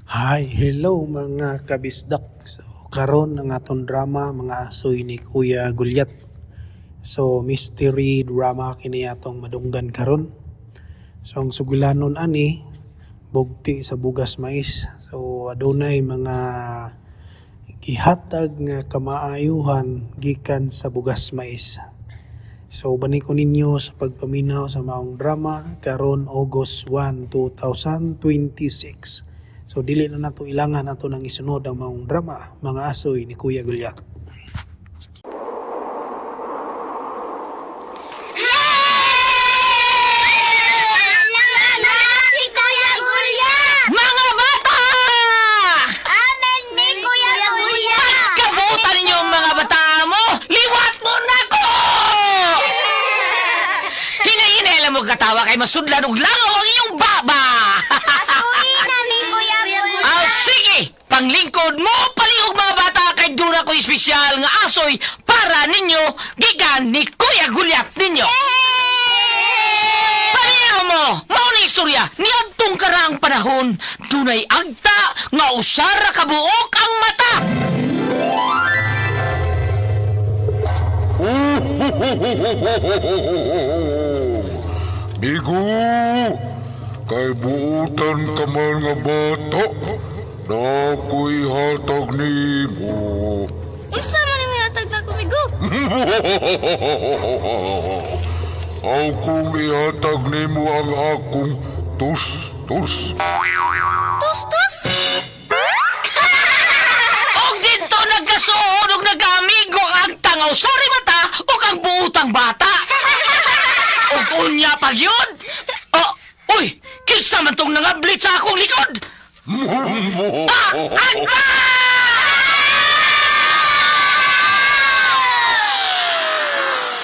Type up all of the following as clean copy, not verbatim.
Hi, hello mga kabisdak. So, karon ang atong drama, Mga Asoy ni Kuya Gulyat. So, mystery drama kini atong madunggan karon. So, ang suglanon ani bugti sa bugas mais. So, adunay mga gihatag nga kamaayuhan gikan sa bugas mais. So, bani ko ninyo sa pagpaminaw sa maong drama karon August 1, 2026. So dili na nato ilangan ato nang isunod ang maong drama, Mga Asoy ni Kuya Gulyat. Salamat si Kuya Gulyat! Mga bata! Amen ni Kuya Gulyat! Kabutan ninyo ang mga bata mo! Liwat mo na ko! Hinahinay alam mo katawa kay masudlan og langaw ang inyong baba! Asuin na ni Kuya Gulyat! Aw, sige! Panglingkod mo, palihog mga bata kay dura ko espesyal nga asoy para ninyo gikan ni Kuya Gulyat ninyo! Paminaw mo! Mao ni istorya niadtong karaang panahon, dunay agta nga usara kabuok ang mata! Migo! Kay buutan ka man nga bata, na ako'y hatag nimo. Unsa man ang hatag na kumigo? Aw kung ihatag nimo ang akong tus-tus. Tus-tus! Og dito nagkasuod og nagkaamigo ang agta nga usari mata ug ang buutang bata. Og unya pag yun. Oh, uy, kinsa man tong nangablit sa akong likod? Ah, agta!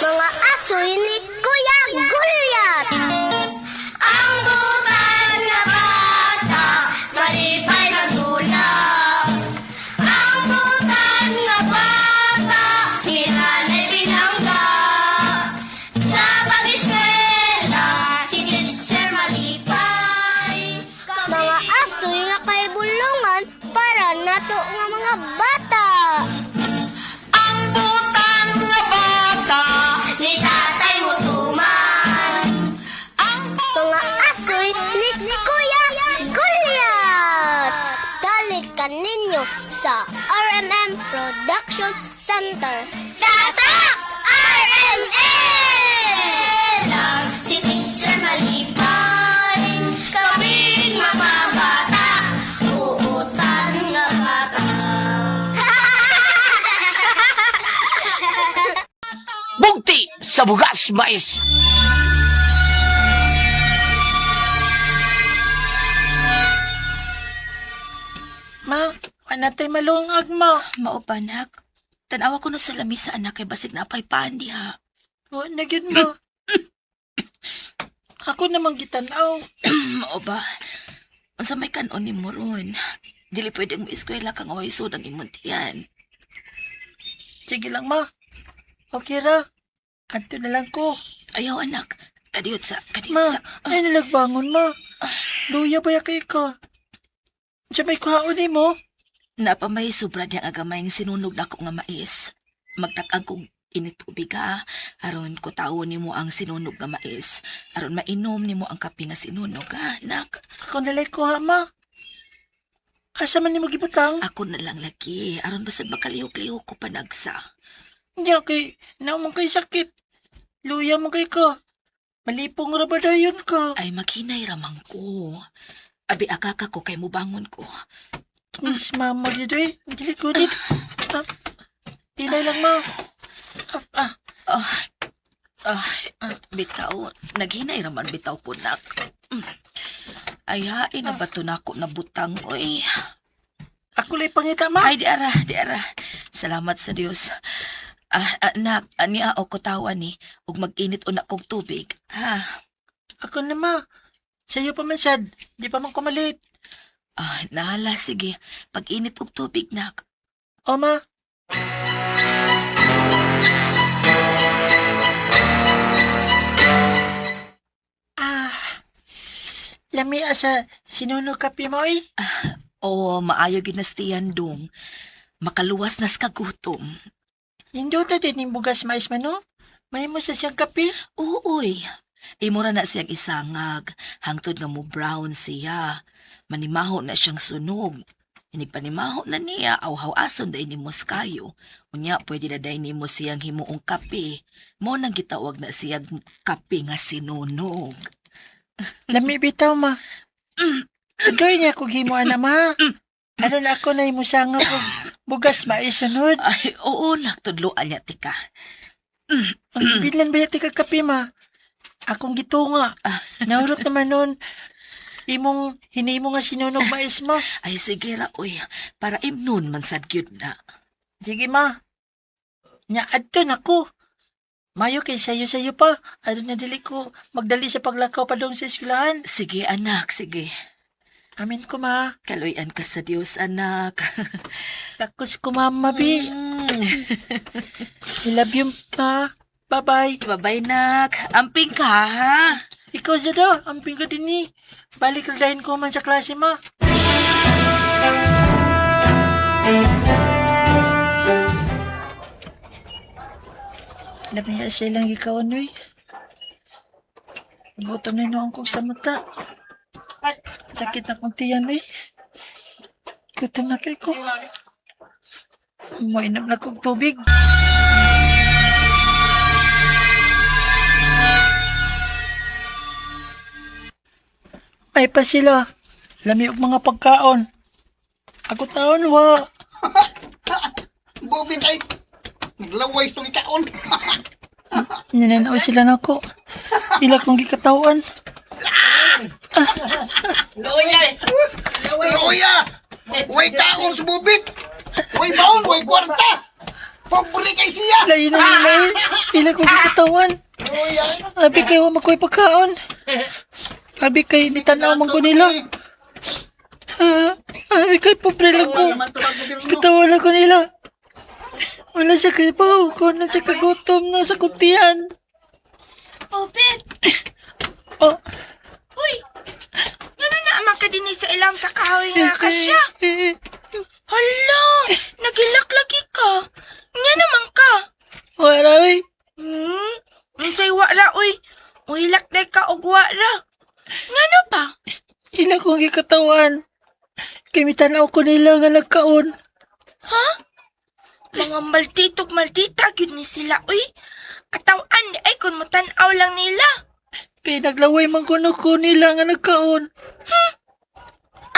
Mga asoy ni Kuya Gulyat! Ang butan na bata, malipay magulak. Ang butan nga bata, ni nanay binangga. Sa pag-eskwela, si teacher malipay. Mga asoy nga kay bulungan para nato nga mga bata. Ang butan nga bata. Ni tatay mo tuman. Ang Mga asoy ni Kuya Gulyat! Dalit ka ninyo sa RMM Production Center. Tatak! RMM! Lang si Teacher Malipay, kaming mga bata, uutan nga bata. Bugti sa bugas mais. Ma, wala tay malungag, ma. Mao ba, anak? Tanawa ko na sa lamisa, anak, kay basig na apay paan diha. Wa na gyud, ma. Ako namang gitanaw. Mao ba? Unsa may kanon ni mo ron? Dili pwedeng mo eskwela kang away sud ang imong tiyan. Sige lang, ma. Okay ra. Adto na lang ko. Ayaw, anak. Kadiyot sa, kadiyot Ma, sa. ay nalagbangon, ma. Luya ba ya kay ka? Siya may kuhaon ni mo? Napamay sobra diya nga gamay nga sinunog na ako nga mais. Magtakag kong init tubig ha. Aron ko tawo nimo ang sinunog nga mais. Aron mainom nimo ang kape nga sinunog ha, anak. Ako nalay kuha, ma. Asa man nimo gibutang? Ako na lang lagi. Aron basag makalihok-lihok ko panagsa. Nya kay naumang kay sakit. Luya mo kay ka. Malipong ra ba dayon ka? Ay maghinay ramang ko. Abi akaka ko kay mubangon ko. Miss mama dito eh. Dili ko dit. Ah, Pilay lang, ma. Ah, ah. Ah, ah, bitaw. Naghinay raman bitaw ko nak. Ay hain na ba to nako na butang oy. Ako lay pangita, ma. Ay di ara, di ara. Salamat sa Dios. Ah, anak, ani o ko tawa ni ug mag-init una kog tubig. Ha. Ako na, ma. Sa'yo pa man sad. Di pa man kumalit. Ah, nahala sige. Pag-init og tubig nak. O, ma. Ah. Lami asa sinunog kape mo, eh. Oo, maayo ginastiyan dong. Makaluwas nas kagutom. Nindota din yung bugas mais man, no? May mo sa siyang kape. Uuy, imo ra na siyang isangag. Hangtod nga mo brown siya. Manimaho na siyang sunog. Inigpanimaho na niya, awhaw ason day nimo kayo. Unya, pwede na day nimo siyang himuong kape. Mo nang gitawag na siyang kape nga sinunog. Lami bitaw, ma. Tuloy niya kung himuan na, ma. Ano na ako na imusanga og bugas mais sunod. Ay, oo, naktudloan niya, tika. Ang gibilan ba yati kag kape, ma? Akong gitunga. Nahurot naman nun. Imong, hinimo nga sinunog mais, ma. Ay, sige ra, uy. Para imnon man sad gyud na. Sige, ma. Nya, adto na ko. Mayo kay sayo-sayo pa. Ano na dili ko magdali sa paglakaw pa dong sa eskwelahan. Sige, anak, sige. Amin ko, ma. Kaluyan ka sa Dios, anak. Takos ko, mama, bi. I love you, ma. Bye-bye. Bye-bye, nak. Amping ka, ha? Ikaw, Zada. Amping ka din ni. Balik na ko man sa klase, ma. Alam niya siya lang ikaw, anoy. Gutom na noong kong sa mata. Sakit na kong tiyan, eh. Gutom na kay ko. Mainam na kong tubig. May pa sila. Lami og mga pagkaon. Ako taon, wa. Bobby kay naglaway itong ikaon. Ninanaw sila nako. Ila kong gikatawan. Loya! Way kaon sa bubit! Way baon, way kwarta! Pobre kay siya! Lain na nila eh. Ila kong gikatawan. Loya! Abi kay wa makoy pagkaon. Abi kay nitanaw man ko nila. Ha? Abi kay pobre lang ko. Katawan lang ko nila. Wala siya kay baw ko na siya kagutom na sa kuntian. Bubit, Oh. uy! Ngano na amang ka dinhi sa ilam sa kahoy nga ka siya? Hala, nagilak lagi ka. Nga naman ka. Wala oy. Unsay wa ra uy. Uhilak day ka og wa ra. Ngano pa? Ila kong gikatawan. Kay mitanaw ko nila nga nagkaon. Mga malditog maldita gyud ni sila uy. Katawan di ay kun motan-aw lang nila. Kay naglaway man kuno ko nila nga nagkaon.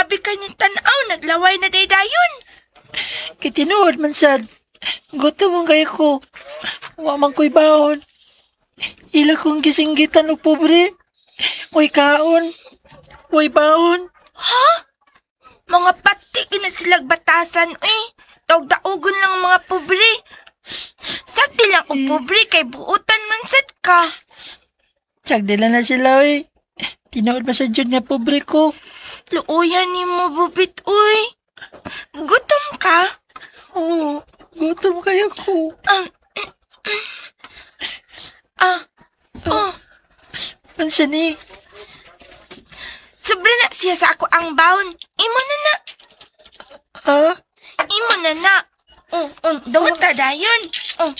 Abi kay ni tan-aw naglaway na day dayon. Kay tinuod man sad. Gutom man kayo ko. Wa man ko'y baon. Ila kong gisinggitan og pobre. Uy kaon. Uy baon. Mga pati gyud na silag batasan uy. Taog-daugon lang ang mga pobre. Sakti lang og pobre kay buutan man sad ka. Tsak dila na sila oy. Tinuod man sa jud nga pobre ko. Luoyan ni mo bubit uy. Gutom ka? Oo, gutom kayo ko. Ah, oh, Unsa ni? sobra na siya sa ako ang baon. Imo na na. Ha? Imo na na. Oh, oh, dawat ka dayon. Oh,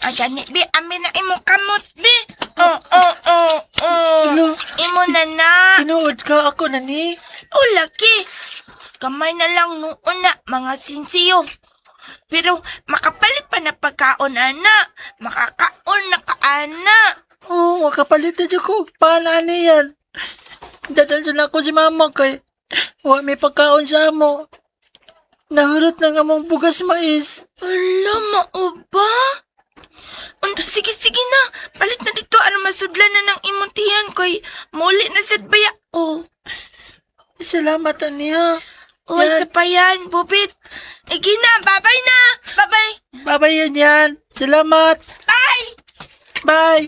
ay gani bi, amin na imong kamot bi. Oh, oh, oh, oh. Ano? Imo na na. Tinuod ka ako na ni. Oh, laki. Kamay na lang noon na, mga sinsiyo. Pero makapalit pa na pagkaon, ana. Makakaon na ka, ana. Oo, makapalit na dyan ko. Paano ani yan? Dadan na ako si mama kay wa may pagkaon sa amo. Nahurot na nga mong bugas mais. Ala, mao ba? Sige, sige na. Palit na dito. Ano masudlan na ng imong tiyan kay muli na sad baya ko. Salamat aniya. Uy, Yan. sa pa yan, Bobit. Igi na, babay na. Babay. Babay yan yan. Salamat. Bye! Bye.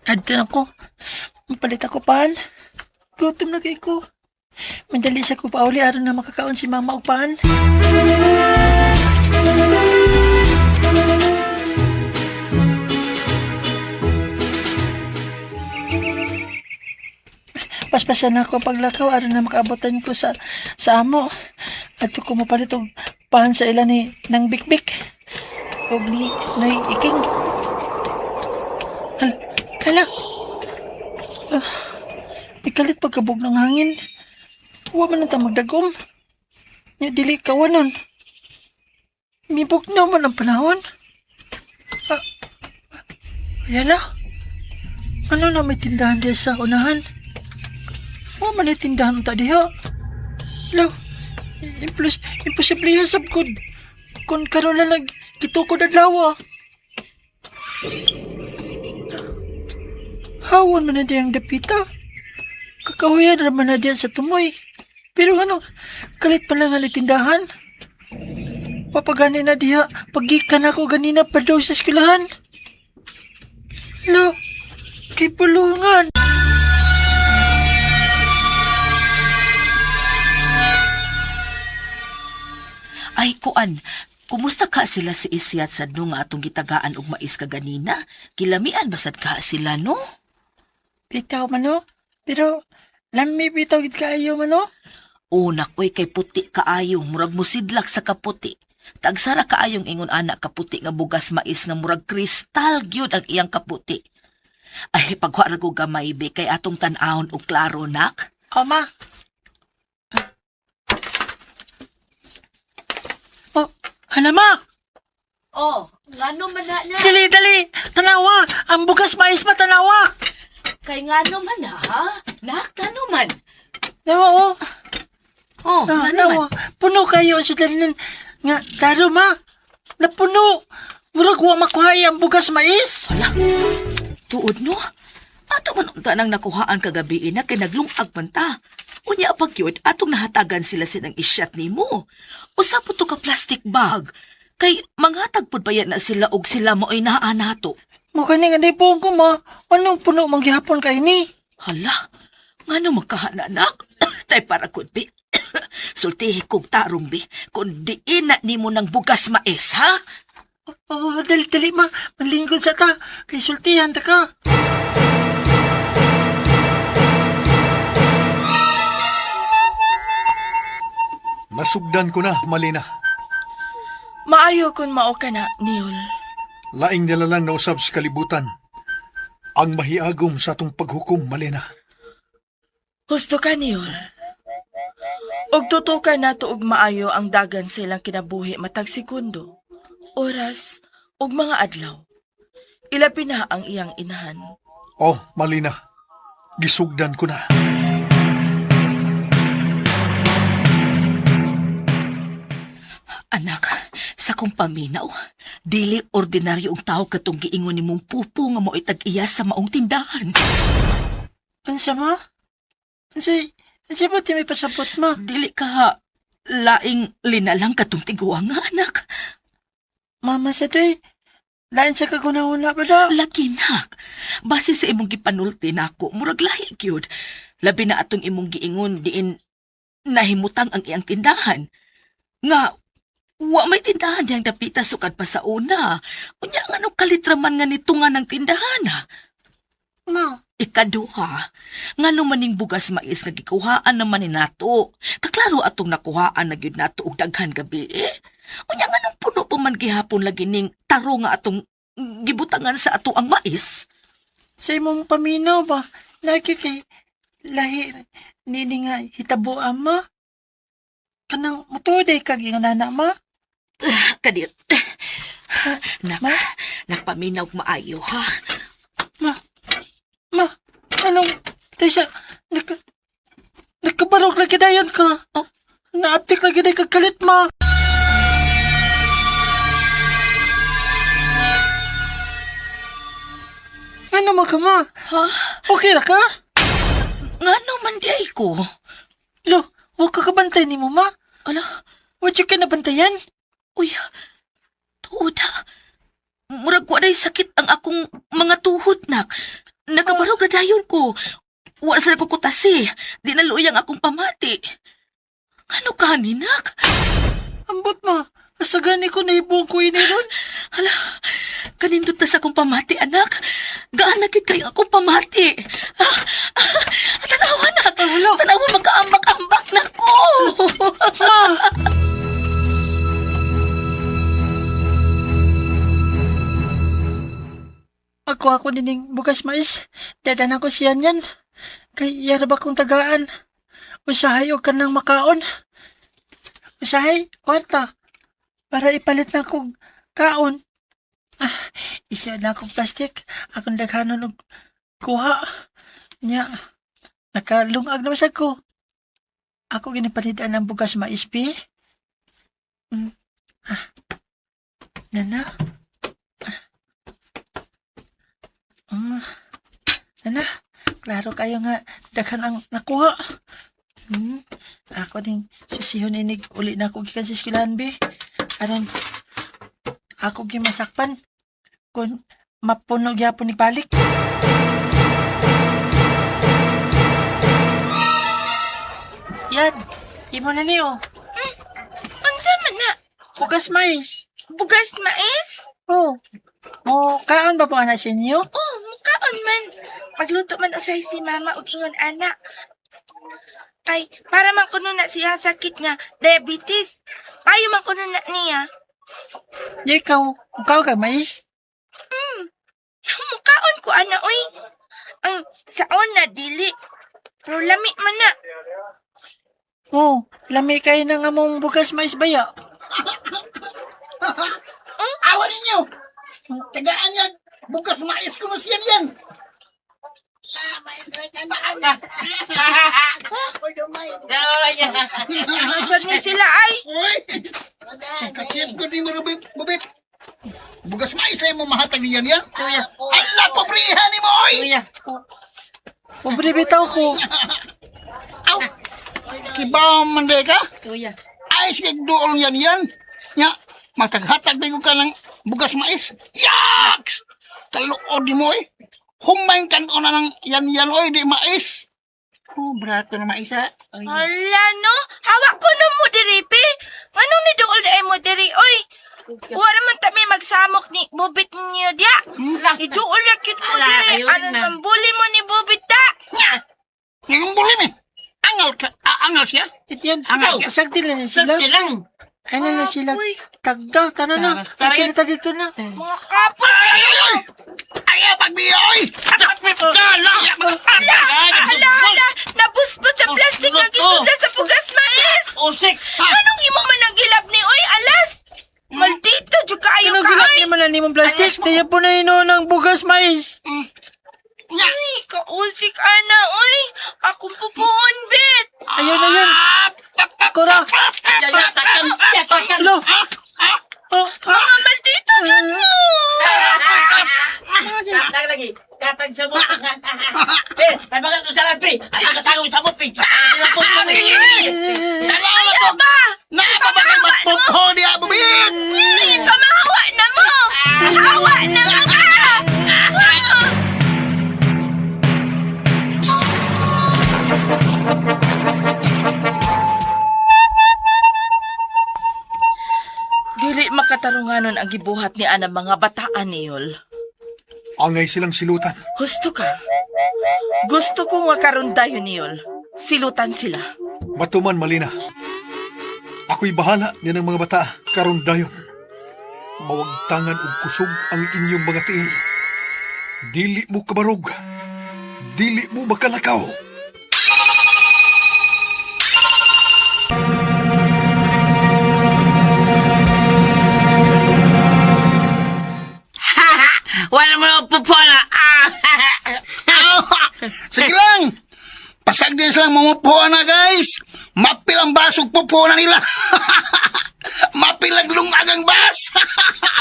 Adto na ko. Mapalit ako paan. Gutom na kay ko. Madali sa ko pauli aron na makakaon si mama og paan. Paspasan ako ang paglakaw aron na makaabotan ko sa amo. At ko mopalit og pahan sa ila ni nang bikbik og ni Noy Iking. Hala, hala. Ah, ikalit pagkabog ng hangin. Wa man ang magdagom. Nya dili kawanon. Mibugnaw man ang panahon. Ah, ayala. Ano na may tindahan diya sa unahan? Wa man ay tindahan ta diha. Lo, imposible yan sab kod. Kung karon lang nagkitukod adlaw. Hawan man na diyang dapita. Kakahuyan ra man na diyan sa tumoy. Pero ano, kalit pa lang ang tindahan. Papagani na diha, pagikan ako ganina pa daw sa eskwelahan. Lo, kay pulungan. Ay, kuan, kumusta ka sila si Isyat sa no nga atong gitagaan og mais kaganina? Kilamian basad ka sila, no? Bitaw man no? Pero, lami bitaw gid kaayo man no? Una ko'y kay puti kaayo, murag musidlak sa kaputi. Tagsara kaayong ingon anak kaputi nga bugas mais nga murag kristal gyud ang iyang kaputi. Ay, pagwara ko gamay be kay atong tan-awon og klaro nak. Ama. Oh, hala ma! Oh, ngano man na na? Dali, dali! Tanawa! Ang bugas mais ma, tanawa! Kay ngano man na, ha? Nak, ngano man? Nawa, oh. Oh, Ah, ngano man? nawa. Puno kayo sa dalinan. Nga, taro ma. Napuno. Murag wa makuhay ang bugas mais. Hala, tuod no? Ato man unta nang nakuhaan kagabi na kay naglungag man ta. Unya pag yun, atong nahatagan sila sinang isyat nimo. Usa po to ka plastic bag. Kay manghatag pud ba yan na sila og sila maoy naa nato. Mo kani nga di ko ma. Anong puno manggihapon kay ni? Hala, ngano magkahana nak? Tay para kun bi. Sultihi kog tarong bi, kun diin na nimo ng bugas mais ha? Oh, dali, dali ma. Manlingkod sa ta. Kay sultihan ta ka. Nasugdan ko na, Malina. Maayo kun mao ka na, Niol. Laing nilalang na usab sa kalibutan. Ang mahiagom sa atong paghukom, Malina. Husto ka, Niol. Og tutukan nato og maayo ang dagan sa ilang kinabuhi matag segundo, oras, ug mga adlaw. Ilabi na ang iyang inahan. Oh, Malina. Gisugdan ko na. Anak, sa kong paminaw, dili ordinaryo ang tao katong giingon nimong pupo nga mo'y tag-iya sa maong tindahan. Unsa ma? Unsay, unsay ba ti may pasabot ma? Dili ka laing linalang katong tiguang nga, anak. Mama sa day. Lain sa kagunahuna ba da? Lagi nak. Base sa imong gipanulti nako, murag lahi gyud. Labi na atong imong giingon diin nahimutang ang iyang tindahan. Nga wa may tindahan diyang dapita sukad pa sa una. Unya nga no kalitraman nga nito nga ng tindahan ha. Ma, Ikaduha, ngano maning bugas mais nga gikuhaan naman ni nato. Kaklaro atong nakuhaan na gyud nato og daghan gabi eh. Unya nganong puno pa man gihapon lagi ning taro nga atong gibutangan sa ato ang mais. sa imong paminaw ba? Lagi kay lahi nini nga hitabo ama. Kanang mutuday kag ingon na ma. Kadit. Nak, Ma? nagpaminaw og maayo ha. Ma, ma, anong, taysa, nakabarog lagi dayon ka. Oh. Naaptik lagi day kagalit ma. Ano mo ka ma? Ha? Okay ra ka? Ngano man di ay ko? Lo, huwag ka kabantay ni mo ma. Ala, What you ka nabantayan? uy. Tuod ha. Murag wa day sakit ang akong mga tuhod nak. Nakabarog na dayon ko. Wa sa ko kutasi. Di na luyang akong pamati. Ano ka ni nak? Ambot ma. Asa gani ko naibong ko ini ron? Hala, kanindot na sa akong pamati, anak. Gaan na gid kayo akong pamati. Ah, ah, tanawa na. Tanawa, magkaambak-ambak na ko. Ma! Ako ako nining bugas mais. Dadan ako siya niyan. Kay yara ba kong tagaan? Usahay o kanang makaon. Usahay, kwarta. Para ipalit na kong kaon. Ah, isa na akong plastic. Akong daghanon og kuha. Nya, nakalungag na masag ko. Ako ginipalitan ng bugas mais, bi. Ah. Nana. Ah. Nana, klaro kayo nga daghan ang nakuha. Ako ding susihon inig uli na ako gikan sa eskwelahan, bi. Aron ako gimasakpan kung mapuno gyapon ni balik. Yan, imo na niyo. Unsa man na? Bugas mais. Bugas mais? Oh. Oh, kaon ba po ana sa inyo? Oh, mukaon man. Pagluto man usay si mama og ingon ana. Kay para man kuno na siya sakit nga diabetes. Ayo man kuno na niya. Di ikaw, ikaw ka mais? Mukaon ko ana oy. Ang saon na dili. Pero lami man na. Oh, lami kayo na nga mong bugas mais baya. Awa ninyo! Tagaan yan! Bukas mais ko na siya yan! Nasod ni sila ay. Uy! Kakit ko di mo bubit, bubit. Bugas mais lang mo mahatag niyan yan. Ala, pobrihan ni mo, oy! Pobre bitaw ko. Aw! Kibaw man di ka? Ay, sige, dool yan yan. Nya, mataghatag ba ka ng bugas mais? Yaks! Kaluod di mo, oy. Humayin kan na ng yan yan, oy, di mais. Oh, brato na mais, ha? Hala no, hawak ko no mo diri pi. Nganong ni duol ay mo diri oy? Wala man ta may magsamok ni Bubit niyo diya. Ni duol na cute mo diri. Aron mambuli mo ni Bubit ta. Nya! Ngayong bulin, eh. Angal ka, angal siya. Itiyan, Angal. sagdi lang na sila. lang. Ano na sila? Uy. Tagda, tara na. Tara na dito na. Mga kapon Ay, ay, ay! Ay, pagbiya, oy! Dala! Hala, hala, hala. Nabusbos sa plastic nga gisudlan sa bugas mais. Usik! Anong imo man ang gilab ni oy alas? Maldito jud kaayo Ano ka gilap oy. niya man lang nimong plastic? Daya po na ino ng bugas mais. Ay, kausik ana oy. Akong pupuon bet. Ayun, ayun. Kora. Lo. Oh, Mga maldito jud mo. Katag lagi. Katag sa mot. Eh, tabangan ko sa lat, pre. Ay, katagong sa mot, pre. Dalawa to! Ba? Napabatay matpupho niya, bubit! Ay, pamahawa na mo! Hawa na mo ka! Ah! Dili makatarunganon ang gibuhat ni ana mga bataan niyol. Angay silang silutan. Husto ka. Gusto ko nga karon dayon niyol. Silutan sila. Matuman, Malina. Ako'y bahala niya ng mga bata karon dayon. Mawagtangan og kusog ang inyong mga tiil. Dili mo kabarog. Dili mo makalakaw. Wala mo na pupona. Ah! Sige lang! Pasag din silang mamupho na, guys! Mapil ang basog pupho na nila! Mapil ang lungagang bas!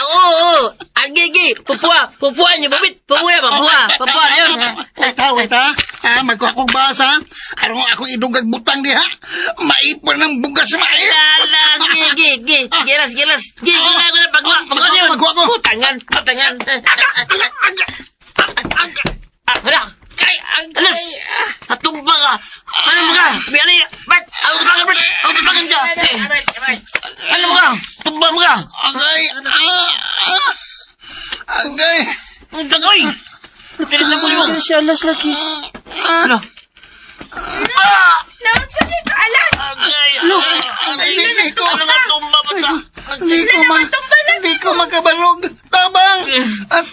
Oo, oo. Agi, agi. Pupua. Pupua niyo, bubit. Pupua, pupua. Pupua na yun. Wait ha, wait ha. Ha, magkuha kong bas ha. Aron ako idugag butang diha. Maipon ng bugas mais. Lala, gi, gi, gi. Gilas, gilas. Gi, gila, gila. Pagwa, pagwa niyo. Pagwa ko. Putangan, putangan. Ah, wala. Kay, ang alas. Atumba ka. Ano mo ka? Biyari, ba't? Ang tubangan, ba't? Ang tubangan ka. Ano mo ka? Tumba. mga. Agay! Ah! Ah! Agay! Unsa ka, oy? Dili na mo Ano siya alas lagi? Ano? Naunsa ni ka, alas? Agay. Hindi ko. Ano nga tumba ba ta? Hindi ko ma... Hindi ko makabarog. Tabang! At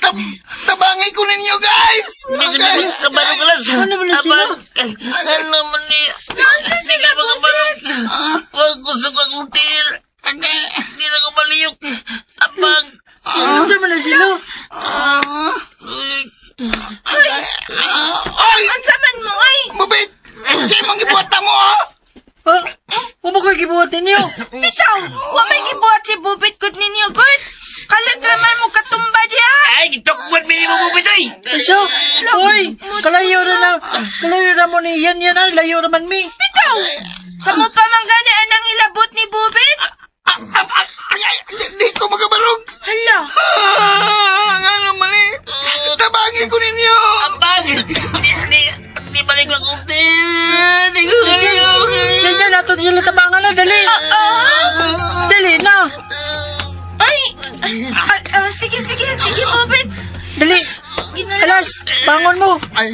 tabangi ko ninyo, guys! Hindi ko na kabarog alas. Ano ba na sila? Abang, ano man ni? Hindi na makabarog. Wag ko sa akong tiil. Agay! Hindi na ko maliyok. Abang. Ano man na sila? Ah! Uy, Agay! Ah! Ay! Unsa man mo, oy? Mabit! Hindi mong ibuhat mo, ah! Ha? Wa ba ko'y gibuhat ninyo? Bitaw, wa may gibuhat si Bubit gud ninyo, gud. Kalit naman mo katumba diha. Ay, gitukwan mi mo bubit oy. Asya? Uy! Kalayo na na. Kalayo na mo ni Yan yan ay. Layo naman mi. Bitaw, kamo pa man gani anang ilabot ni Bubit? Ah, ah, ah, Agay! Hindi ko makabarog! Hala. Ah! Ano man eh? Tabangi ko ninyo! Abang. Di di di balik akong tiil. Di ko maliyok. Yan yan. Ato sila tabangan na. Dali. Dali na. Ay, ah, ah, sige, sige, sige, Bubit. Dali. Ginala. Alas. Bangon mo. Ay!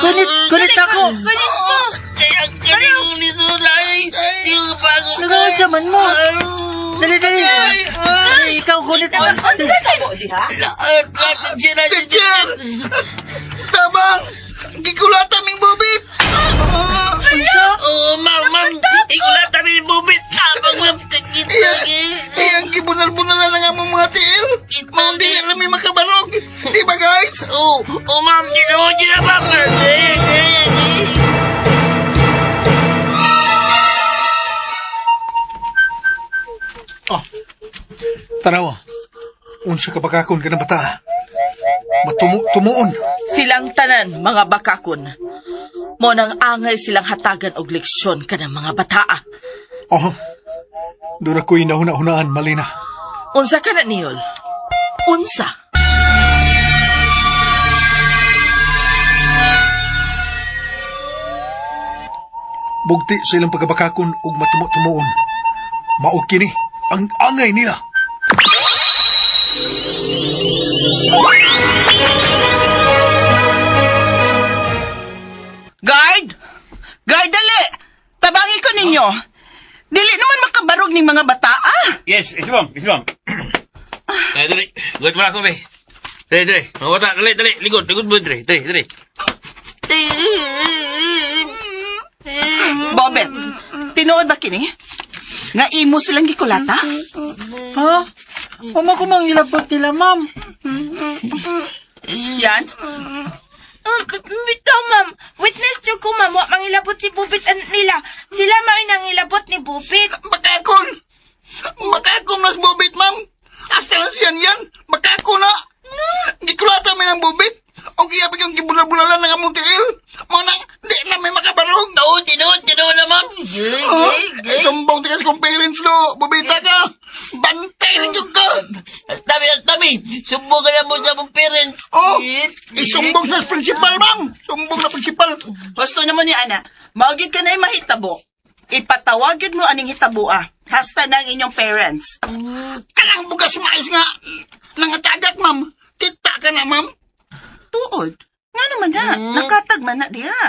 Kunit. Kunit ako. Kulit mo. Kaya ang galing ni Sulay. Di ko bago. Nagawa siya man mo. Dali, dali. Dali, ikaw kunit. Teacher! Tabang! Gikulata ming bubit! Ah! Unsa? Oo, ma'am, ma'am. Ikulata mi bubit. Abang, ma'am. Iyang, iyang gibunal-bunalan na nga mong mga tiil. Mao di na may makabarog. Di ba guys? Oo, oh, ma'am. Tinuod niyo na, ma'am. Eh, eh, eh. Oh. Tanawa. Unsa ka bakakon ka ng bata. Matumo-tumuon. Silang tanan, mga bakakon. Mo nang angay silang hatagan og leksyon kanang mga bataa. Oh. Doon ako'y nahuna-hunaan, Malina. Unsa ka na niyol? Unsa? Bugti sa ilang pagkabakakon ug matumo-tumuon. Mao kini ang angay nila. Guard! Guard, dali! Tabangi ko ninyo. Dili naman makabarog ning mga bata, ah! Yes, yes ma'am, yes ma'am. Eh, dali. Good mo ako, be. Dali, dali. Mga bata, dali, dali. Likod, likod mo, dali, dali, dali. Bobet, tinuod ba kini? Nga imo silang gikulata? Ha? Wa man ko mangilabot nila, ma'am. Yan? Bitaw, ma'am. Witness jud ko, ma'am. Wa mangilabot si Bubit an nila. Sila mao'y nangilabot ni Bubit. Bakakon! Bakakon nas bubit, ma'am! Asa lang siyan yan? Bakakon na! Gikulata mi ng bubit. O kaya pa yung gibunal-bunalan ng among tiil. Mo nang, di na may makabarog. Oo, tinuod, tinuod na, ma'am. Oh, sumbong tikas kong parents no. Bubita ka. Bantay rin jud ka. Tabi, tabi. Sumbong ka na mo sa mong parents. Oh, isumbong sa principal, ma'am. Sumbong na principal. Gusto naman ni Ana, maugid ka na mahitabo. Ipatawagid mo aning hitabo ah. Hasta na ang inyong parents. Kanang bugas mais nga. Nangatagat, ma'am. Kita ka na, ma'am. Tuod. Nga naman na, nakatag man na diha.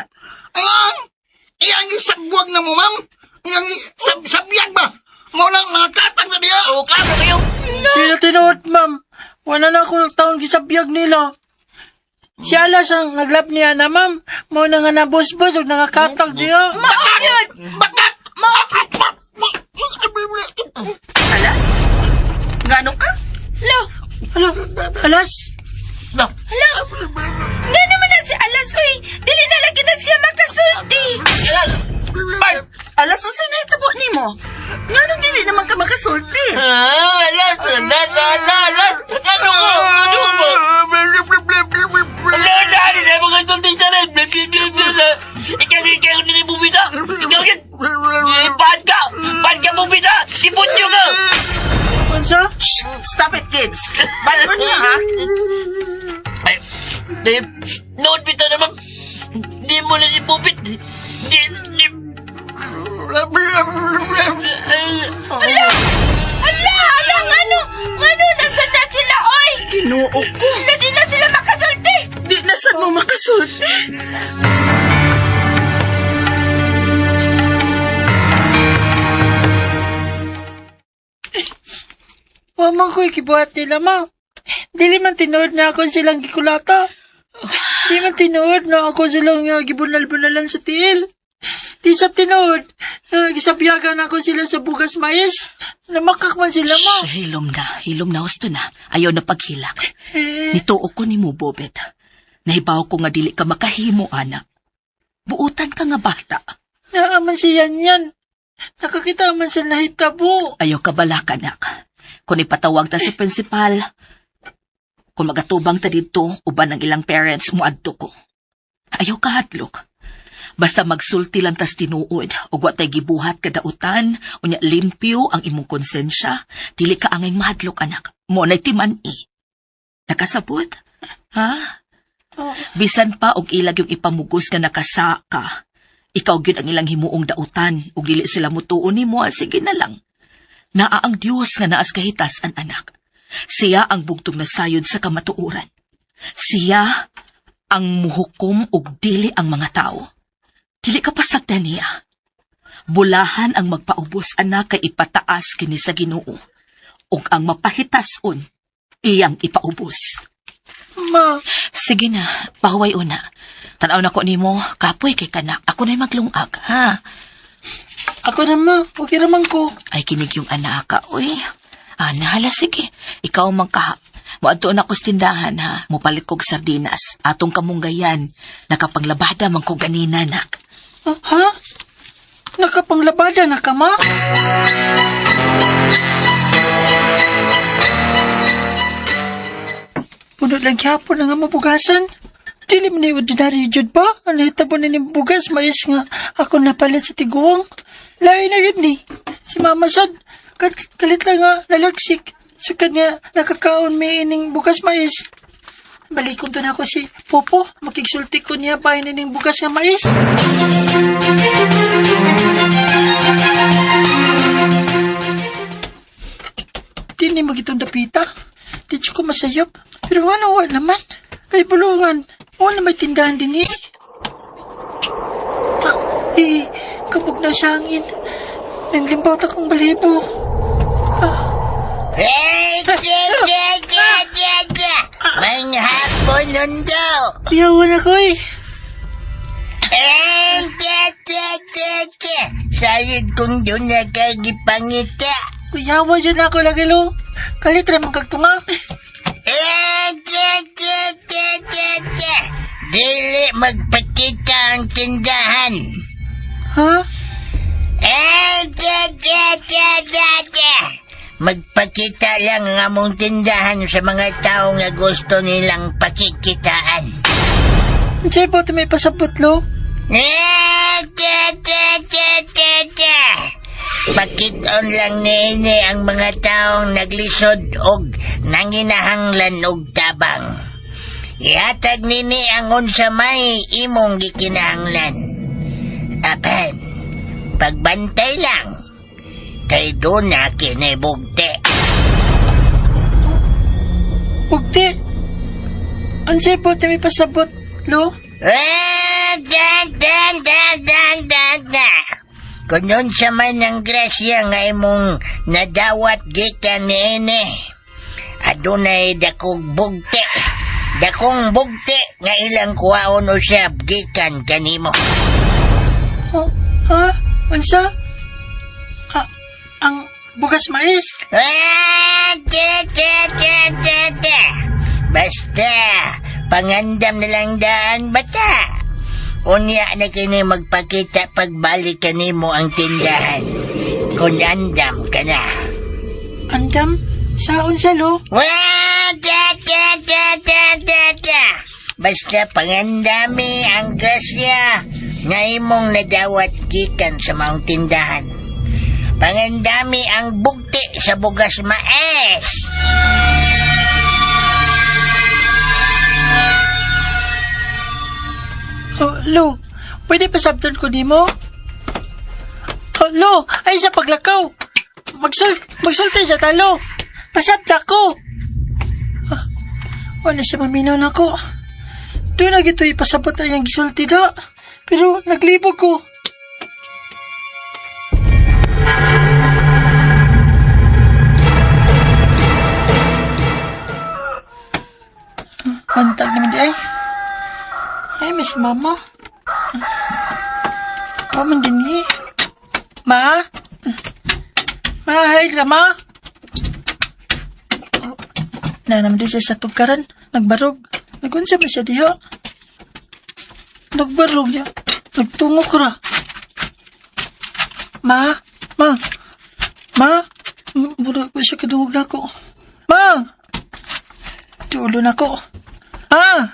Ang, iyang isabwag na mo, ma'am. Iyang sabiyag ba? Mo nang nangatag na diya. Oo, klaro kayo. Di na tinuod, ma'am. Wala na ako taon gisabiyag nila. Si Alas ang naglap niya na, ma'am. Mao na nga nabusbos ug nangakatag diha. Bakak! Bakak! Alas? Ngano ka? Lo, Ala, Alas. hala. Nga naman na si Alas, oy. Dili na lagi na siya makasulti. Alas, unsa na hitabo nimo? Ngano dili naman ka makasulti? Ah, alas, alas, alas, alas. Ano ko? Ano mo? Ano, dali na mga tunting sa rin. Ikaw, ikaw, nila bubita. Ikaw, yan. Eh, Bad ka! Bad ka bubita! Sipon nyo ka! Unsa? Stop it, kids. Balik niya, ha? Ay, di, nood bitaw naman. Di mo na ibubit. Di, di. Hala! Wa man ko'y gibuhat nila, ma. Dili man tinuod na ako silang gikulata. Di man tinuod na ako silang gibunal-bunalan sa tiil. Di sa tinuod, na gisabyagan ako sila sa bugas mais. Namakak man sila, ma. Shh, hilom na, hilom na husto na. Ayaw na paghilak. Eh, Nituo ko nimo, Bobet. Nahibaw ko nga dili ka makahimo, anak. Buutan ka nga bata. Naa man si Yan Yan. Nakakita man siya nahitabo. Ayaw ka balak, anak. Kung ipatawag ta sa principal, kung magatubang ta didto, uban ang ilang parents, muadto ko. Ayaw ka hadlok. Basta magsulti lang tas tinuod, ug wa tay gibuhat kadautan, unya limpyo ang imong konsensya, dili ka angay mahadlok, anak. Mo na'y timan-i. Nakasabot? Ha? Oh. Bisan pa og ilag yung ipamugos nga nakasa ka. Ikaw gyud ang ilang himuong dautan ug dili sila mutuo nimo, ah, sige na lang. Naa ang Dios nga naas kahitas an anak. Siya ang bugtong nasayod sa kamatuoran. Siya ang muhukom ug dili ang mga tao. Dili ka pasagdan niya. Bulahan ang magpaubos anak kay ipataas kini sa Ginoo. Ug ang mapahitason iyang ipaubos. Ma, Sige na, pahuway una. Tanaw na ko nimo, kapoy kay kanak. Ako na'y maglungag, ha? ako na ma. Okay raman ko. Ay, kinig yung anak ka, uy. Ah, nahala, sige. Ikaw man kaha. Moadto na ko sa tindahan, ha? Mupalit kog sardinas. Atong kamunggayan. Nakapanglabada man ko ganina, nak. Ah, ha? Nakapanglabada na ka, ma? Puno lang gyapon na nga mabugasan. Dili man ni ordinaryo jud ba? Ang nahitabo na ni bugas, mais nga ako napalit sa tiguang. Lain na yun ni. Si Mama sad, kalit lang nga nalagsik. Sa kanya nakakaon may ining bugas mais. Balikon to na ako si Popo. Makigsulti ko niya bahin ining bugas nga mais. Di ni magitong dapita. Di siya ko masayop. Pero ano, wala naman. Kay bulungan. Wala may tindahan din eh. Ah, eh, kabog na sa hangin. Nanlimbaw akong balibo. Hey, che, che, che, che, che. May hapon nundo. Kuyawan ako eh. Eh, che, che, che, che. Sayod kong doon na kay gipangita. Kuyawan yun ako lagi lo. Kalit ramang kagtunga. Eh, che, che, che, che, che. Dili magpakita ang tindahan. Ha? Eh, che, che, che, che, che. Magpakita lang ang among tindahan sa mga tao nga gusto nilang pakikitaan. Diyan ba ito may pasabot lo? Eh, che, che, che, che, che. Pakiton lang niini ang mga taong naglisod og nanginahanglan og tabang. Ihatag nini ang unsa may imong gikinahanglan. Apan, pagbantay lang. Kay doon na kinibugte. Bugti. Unsay po ito may pasabot lo? Eh, dan, dan, dan, dan, dan, dan. Kung unsa man ang grasya nga imong nadawat gikan niini, adunay dakong bugti. Dakong bugti nga ilang kuwaon usab gikan kanimo. Oh, ha? Unsa? Ah, ang bugas mais? Ah, te, te, te, te, te. Basta, pangandam na lang daan bata. Unya na kini magpakita pagbalik kanimo ang tindahan. Kung andam ka na. Andam? Sa unsa lo? Wah, te, te, te, te, te, te. Basta pangandami ang grasya nga imong nadawat gikan sa maong tindahan. Pangandami ang bugti sa bugas maes. Oh, lo, pwede pa sabton ko di mo? Oh, lo, ay sa paglakaw. Magsulti sa talo. Pasabta ko. Ah, wala siya maminaw na ko. Doon na gito ipasabot na iyang gisulti da. Pero naglibog ko. Bantag naman di ay. Ay, miss mama. Wa man din eh. Ma? Ma, hay ka, ma? Oh, nanam di siya sa tugkaran. Nagbarog. Nagunsa ba siya diha? Nagbarog niya. Nagtungok ra. Ma? Ma? Ma? Mura ko siya kadungog na ako. Ma! Tulo na ko. Ah!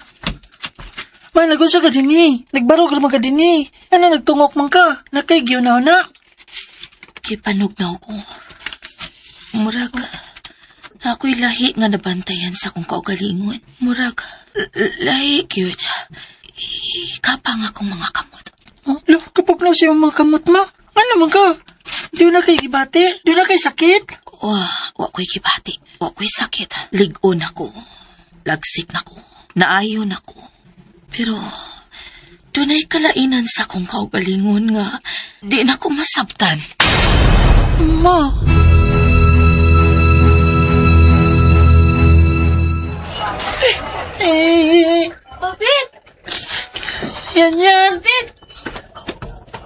Ma, nagunsa ka din eh. Nagbarog naman ka din eh. Ano, nagtungok man ka? Nakaigyo na na. Gipanugnaw ko. Murag, ako'y lahi nga nabantayan sa akong kaugalingon. Murag, lahi gyud. Kapang akong mga kamot. Oh, lo, kapag na siya mga kamot ma. Ano man ka? Di na kay gibati? Di na kay sakit? Wa, wa ko'y gibati. Wa ko'y sakit. Lig-on ako. Lagsik na ko. Naayon ako. Pero, dunay kalainan sa akong kaugalingon nga di na ko masabtan. Ma! Eh, Bobit! yan yan. Bobit!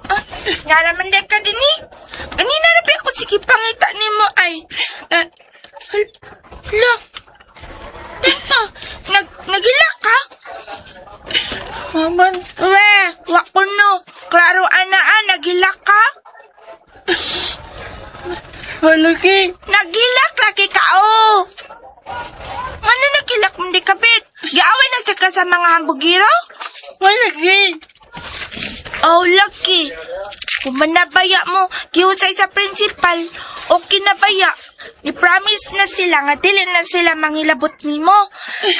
Ah, nga naman di ka din eh. Ganina na ba ako sige pangita ni mo ay. Na, hala. Teka, nagila ka? Maman, We, wa ko no. Klaro ana ah, nagila ka? walaki. Nagilak lagi ka oh. Ano nagilak mo di kabit? Giaway na sa ka sa mga hambugiro? Walaki. Oh, lucky. Kung manabaya mo, gihusay sa principal, o kinabaya, ni-promise na sila nga dili na sila manghilabot nimo.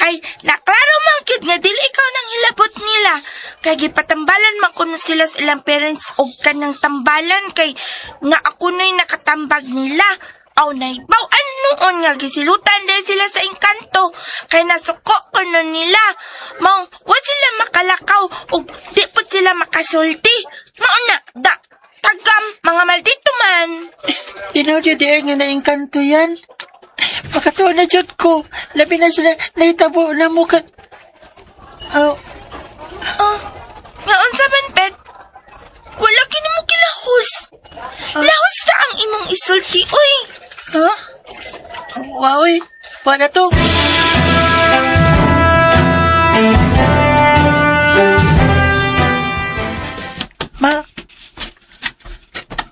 Kay naklaro man kid nga dili ikaw nang hilabot nila. Kay gipatambalan man kuno sila sa ilang parents og kanang tambalan kay nga ako na'y nakatambag nila. Aw naibaw noon nga gisilutan dahil sila sa engkanto kay nasuko kuno nila. Mao wa sila makalakaw ug di pud sila makasulti. Mao na da tagam mga maldito man. Tinaw di nga naengkanto yan. Makatuo na jud ko. Labi na sila nahitabo na mo ka. Oh, Oh, nga unsa man pet? Wala kini mo kilahos. Lahos sa ang imong isulti oy. ha? Woy, wala to. Ma?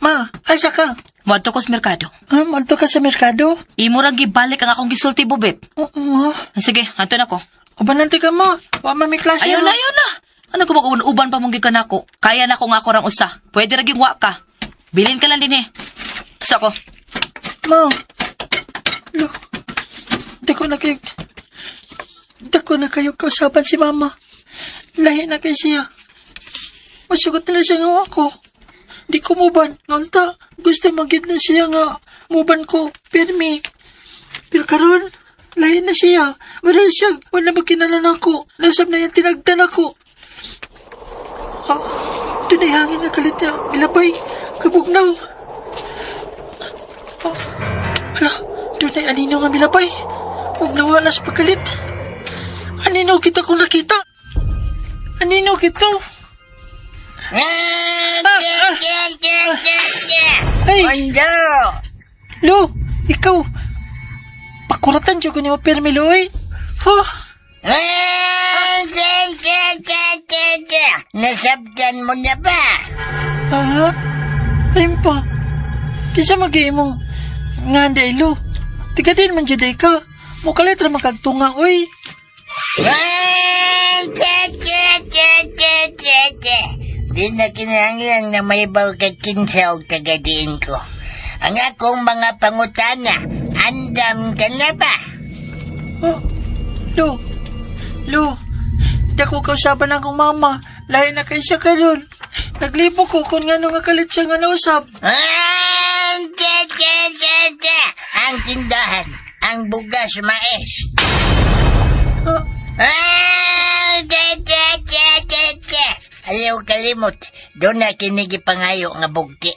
Ma, asa ka? Muadto ko sa merkado. Ah, madto ka sa merkado? Imo ra gibalik ang akong gisulti, Bobit. Oo, ma. Sige, anto na ko. Ubanante ka, ma. Wa man may klase. Ayaw na, ayaw na. Ano ko mag-uban pa mong gikan ako? Kaya na ko nga ako rang usa. Pwede ra wa ka. Bilin ka lang din eh. Tapos ako. Ma. Lo. Dako na kayo. Dako na kayo kausapan si mama. Lahi na kay siya. Masugot na siya nga ako. Di ko muban. Ngonta, gusto magid na siya nga muban ko. Pirmi. Pero karon, lahi na siya. Wala siya. Wala magkinalan ako. Nasab na yung tinagdan ako. Ah, tunay hangin na kalit niya. Milabay. Kabugnaw. Oh, ala, doon ay anino nga milabay. Huwag nawala sa pagkalit. Anino kita kung nakita? Anino kita? Ay! Ondo! Lo, ikaw. Pakuratan dyan ko ni Mapirmi, Loy. Huh? Nasabtan mo na ba? Ah, ayun pa. Kisa mag-iimong nga hindi, Lo. Tiga din man dyan ka. Mukalit ra makagtunga, oy. Di na kinahanglan na may kag kinsa og kagadiin ko. Ang akong mga pangutana, andam ka na ba? Oh, Lo, Lo, di ako kausapan akong mama. Lahi na kay siya karon. Naglibo ko kung ngano nga kalit siya nga nausap. Ang tindahan, ang bugas mais. Ah, Ayaw kalimot, doon na kinigi pangayo nga bugti.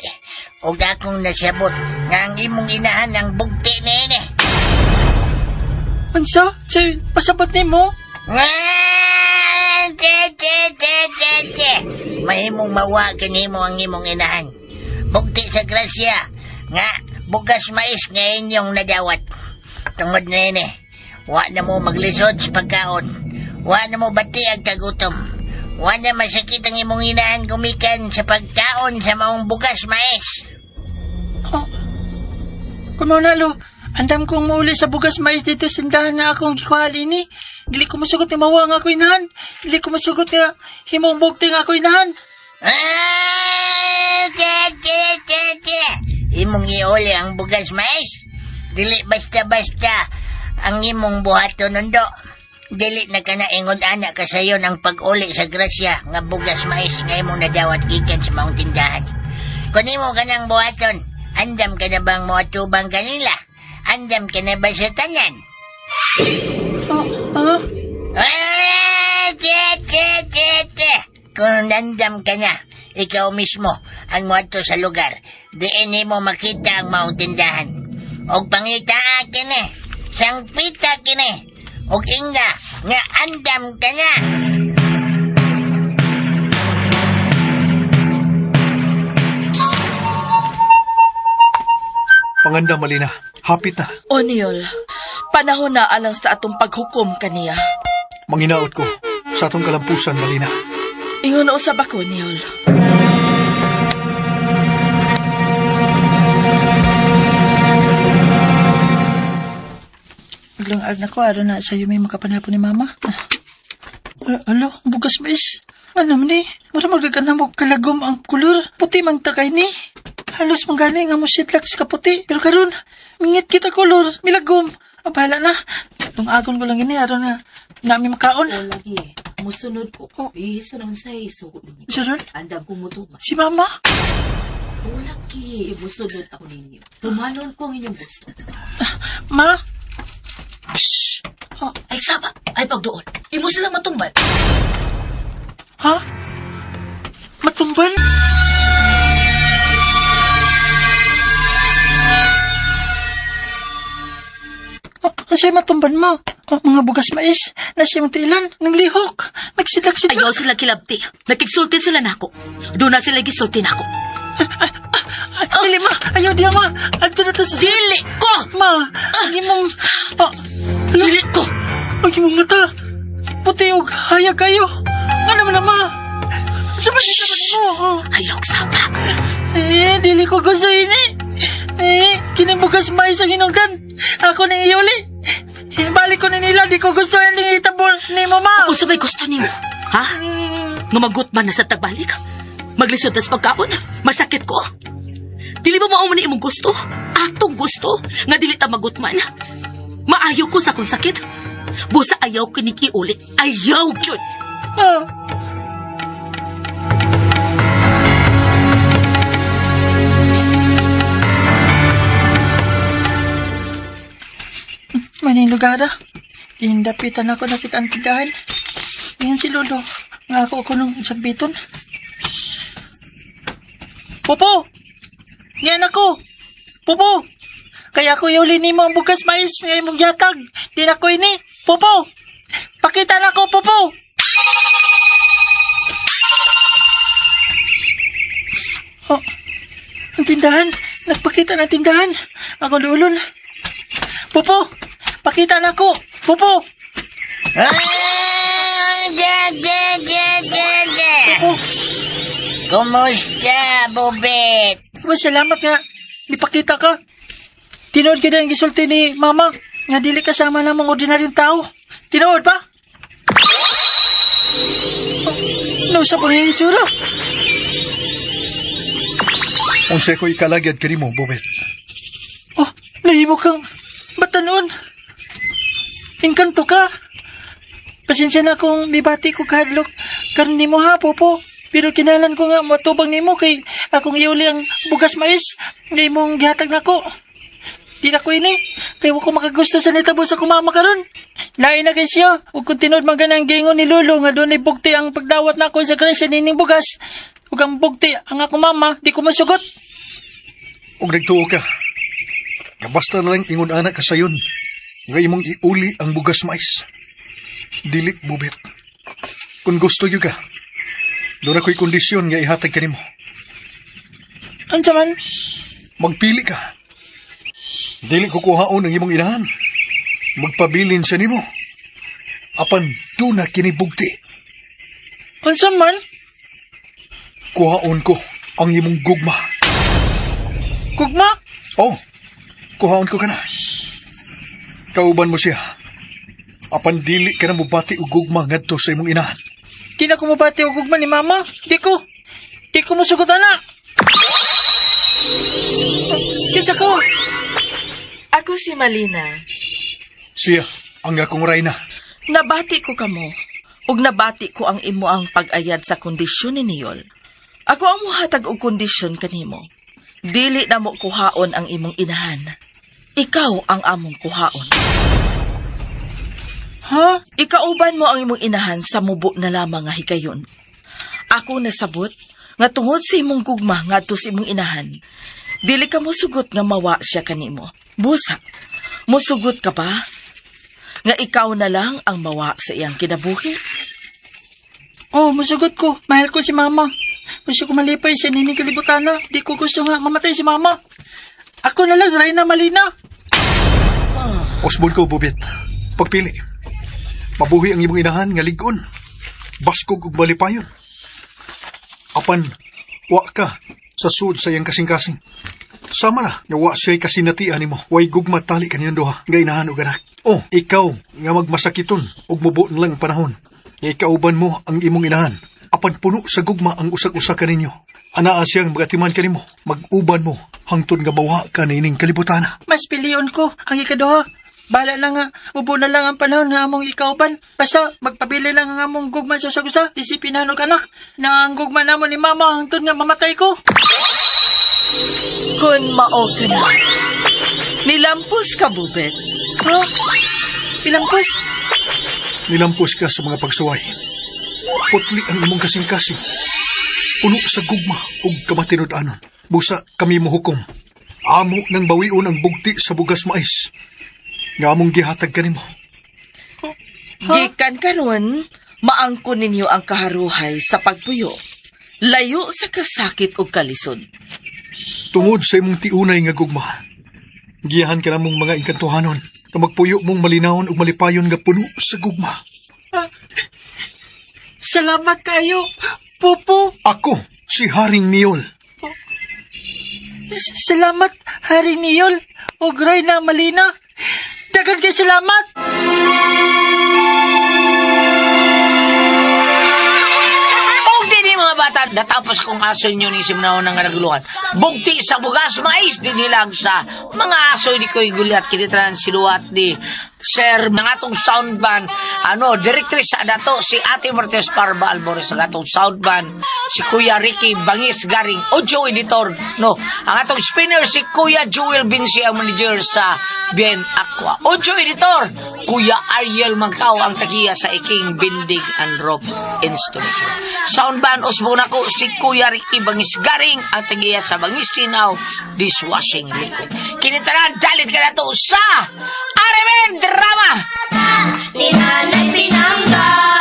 Ug akong nasabot nga ang imong inahan ang bugti niini. Unsa? Say, pasabot nimo? Ah, Che, che, che, che, che. Mahimong mawa kanimo ang imong inahan. Bugti sa grasya nga bugas mais nga inyong nadawat. Tungod na ini, wa na mo maglisod sa pagkaon. Wa na mo bati ang kagutom. Wa na masakit ang imong inahan gumikan sa pagkaon sa maong bugas mais. Oh. Kuno na, lo. Andam kong mauli sa bugas mais dito sa tindahan na akong gikuhali ni. Dili ko masugot ni mawa nga ako inahan. Dili ko masugot nga himong bugti nga ako inahan. Ah, che, che, che, che. Imong iuli ang bugas mais. Dili basta-basta ang imong buhaton nundo. Dili na ka na ingon ana ka sayon ang pag-uli sa grasya nga bugas mais nga imong nadawat gikan sa maong tindahan. Kun imo ka nang buhaton, andam ka na bang moatubang kanila? Andam ka na ba sa tanan? Oh, ah? Ah, che, che, che, che. Kung nandam ka na, ikaw mismo ang moadto sa lugar. Diin nimo makita ang maong tindahan. Og pangita kini, sangpita kini, og ingna nga andam ka na. Panganda, Malina. Hapit na. O Niol, panahon na alang sa atong paghukom kaniya. Manginaot ko sa atong kalampusan, Malina. Ingon usab ako, Niol. Naglungag na ko, aron na sa'yo may makapanapon ni mama. Ah, alo, bugas mais. Ano man ni? Mura magdagan na mo kalagom ang kulor. Puti man takay ni. Halos manggani nga mo sitlak sa kaputi. Pero karon, mingit kita kulor, milagom. Ang bahala na. Lungagon ko lang ini, aron na nami makaon. O lagi, musunod ko. Oh. Bisan unsay isugo ninyo. Saron, Andam kong mutuman. si mama. O lagi, musunod ako ninyo. Tumanon ko ang inyong gusto. Ma, Shh! Oh. Ay, saba! Ay, pagdoon. Imo silang matumbal. ha? Matumban? Oh, Ang matumban mo? Oh, mga bugas mais, nasa imong tiilan, nanglihok, nagsidlak-sidlak. Ayaw sila kilabti. Nakigsulti sila nako. Doon na sila gisulti nako. Ay, dili ma, ayaw diya ma. Adto na to sa... Dili ko! Ma, ang imong... Oh, Dili ko! ang imong mata. Puti og hayag kayo. Nga naman na ma. Sa ba naman mo? Oh. Ayaw saba. Eh, dili ko gusto ini. Eh, kining bugas mais ang hinungdan. Ako ning iuli. Eh, balik ko ni nila, di ko gusto ang itabol ni mo, ma. Unsa may gusto nimo? Ha? Nga magut man na sa tagbalik? Maglisod tas pagkaon? Masakit ko? Dili ba mao man ni imong gusto? Atong gusto nga dili ta magutman. Maayo ko sa akong sakit. Busa ayaw kinig iuli. Ayaw gyud. Ah. Maning lugar ah. Indapitan ako nakita ang tindahan. Ngayon si Lolo. Nga ako ako nung isang biton. Popo! Yan ako! Popo! Kaya ko iuli nimo ang bugas mais nga imong yatag. Di na ko ini. Popo! Pakita na ko, Popo! Oh, ang tindahan. Nagpakita ng tindahan. Ako lulol. Popo! Pakita na ko! Popo! Ah, che, che, che, che, che. Popo! Kumusta, Bobet? Ba, salamat nga. Ipakita ka. Tinuod ka ang gisulti ni Mama nga dili kasama namang ordinaryong tao. Tinuod ba? Oh, nausa pa nga yung itsura. Unsay ko ikalagyad kanimo, Bobet. Oh, nahimo kang batanon. Engkanto ka. Pasensya na kung mibati ko kahadlok. Karon nimo ha, Popo. Pero kinalan ko nga matubang nimo kay akong iuli ang bugas mais nga imong gihatag nako. Di na ko ini. Kay wa ko makagusto sa nitabo sa kumama karon. Lain na kay siya. Ug kung tinuod man ganang gingon ni Lolo nga dunay bugti ang pagdawat nako sa grasya nining bugas. Ug ang bugti ang ako mama, di ko masugot. Og nagtuo ka. Nga basta na lang ingon ana ka sayon. Nga imong iuli ang bugas mais. Dili, Bubet. Kung gusto gyud ka, duna ko'y kondisyon nga ihatag kanimo. Unsa man? Magpili ka. Dili ko kuhaon ang imong inahan. Magpabilin siya nimo. Apan duna kini bugti. Unsa man? Kuhaon ko ang imong gugma. Gugma? Oh, kuhaon ko kana. Kauban mo siya. Apan dili ka na mobati og gugma ngadto sa imong inahan. Di na ko mobati og gugma ni mama. Di ko. Di ko musugot ana. Kinsa ko? Ako si Malina. Siya ang akong rayna. Nabati ko kamo. Ug nabati ko ang imo ang pag-ayad sa kondisyon ni Niyol. Ako ang muhatag og kondisyon kanimo. Dili na mo kuhaon ang imong inahan. Ikaw ang among kuhaon. Ha? Ikauban mo ang imong inahan sa mubo na lamang nga higayon. Ako nasabot nga tungod sa imong gugma ngadto sa imong inahan. Dili ka mosugot nga mawa siya kanimo. Busa, mosugot ka ba? Nga ikaw na lang ang mawa sa iyang kinabuhi? Oh, musugot ko. Mahal ko si mama. Gusto ko malipay siya nini kalibutana. Di ko gusto nga mamatay si mama. Ako na lang, Reyna Malina. Usbon ko, Bubet. Pagpili. Mabuhi ang imong inahan nga lig-on. Baskog ug malipayon. Apan, wa ka sa sud sa iyang kasing-kasing. Sama ra, nga wa siya'y kasinatian nimo. Way gugma tali kaninyong duha, nga inahan ug anak. Oh, ikaw nga magmasakiton ug mubo na lang ang panahon. Nga ikauban mo ang imong inahan. Apan puno sa gugma ang usag-usa kaninyo. Anaa siyang magatiman kanimo, mag-uban mo hangtod nga mawa ka niining kalibutana. Mas pilion ko ang ikaduha. Bahala na nga, mubo na lang ang panahon nga among ikauban. Basta, magpabili lang ang among gugma sa usag-usa. Isipin na anak, na ang gugma namo ni mama hangtod nga mamatay ko. Kung mao ka na, nilampos ka, Bubet. Ha? Ilampos? Nilampos ka sa mga pagsuway. Putli ang imong kasing-kasing. Puno sa gugma ug kamatinud-anon. Busa kami mohukom. Amo nang bawion ang bugti sa bugas mais. Nga among gihatag kanimo. Gikan karon, maangkon ninyo ang kaharuhay sa pagpuyo. Layo sa kasakit ug kalisod. Tungod sa imong tiunay nga gugma. Giyahan ka namong mga engkantuhanon. Nga magpuyo mong malinawon ug malipayon nga puno sa gugma. Salamat kayo, Pupo. Ako, si Haring Niol. Salamat, Haring Niyol. Ug Reyna Malina. Daghan kay salamat. Og dinhi, mga bata, natapos kong aso ninyo ni simnaon ng naguluhan. Bugti sa bugas, mais din nilang sa mga aso ni Kuy Gulyat, kinitran siluat ni Sir, mga atong sound band, ano, directrice sa dato, si Ate Martes Parba Alborez, ang atong sound band, si Kuya Ricky Bangis Garing, audio editor, no, ang atong spinner, si Kuya Joel Vinci, ang manager sa Bien Aqua. Audio editor, Kuya Ariel Mangkao, ang tagiya sa Iking Binding and Ropes Installation. Sound band, usbon ako, si Kuya Ricky Bangis Garing, ang tagiya sa Bangis Tinaw, Dishwashing Liquid. Kinitaran, dalit ka na to sa Arimen Drama! Ni Nanay Pinangga.